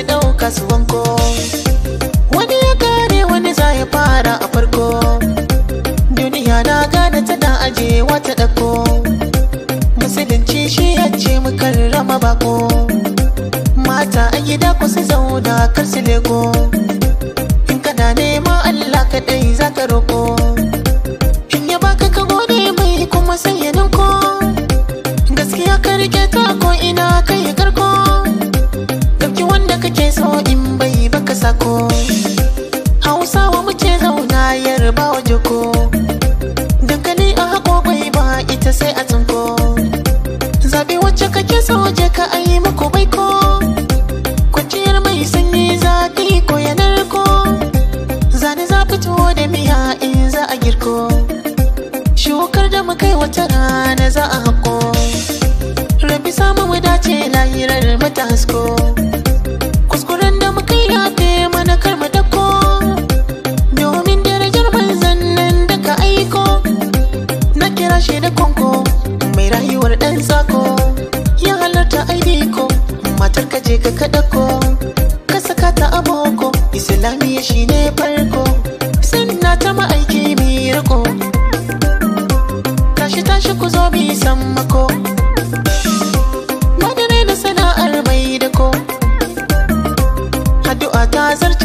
su ɗauka su wanko. Wani ya kare wani za ya fara a farko. Duniya na gane tana aje wata ɗauko. Musulunci shi ya ce mu karrama bako. Mata a gida ku su zauna kar su leko. In kana nema Allah kaɗai za ka roƙo. In ya baka ka gode mai kuma sai ya ninko. Gaskiya ka rike ta ko ina kai ya karko. Ɗauki wanda kake so in bai baka sako. Hausawa muke zauna Yarbawa joko. Dankali a haƙo bai ba ita sai a tsinko. Zabi wacce kake so je ka ayi muku baiko. Kwanciyar mai sanyi zafi ko yanar ko. Zane za fito da miya in za a girko. Shukar da muka yi wata rana za a haƙo. Rabi samu mu dace lahirar mata hasko. Kuskuren da muka yi yafe mana kar mu dako. Domin darajar manzon nan da ka aiko. Na kira shi da konko mai rayuwar ɗan sako. Ya halarta aibiko matar ka je ka kaɗako. Ka saka ta aboko Islamiyya shine farko. Sunna ta ma'aiki mi riko. Tashi tashi ku zo mi sammako. Madare da sana'ar mai dako. Addu'a ta zarce.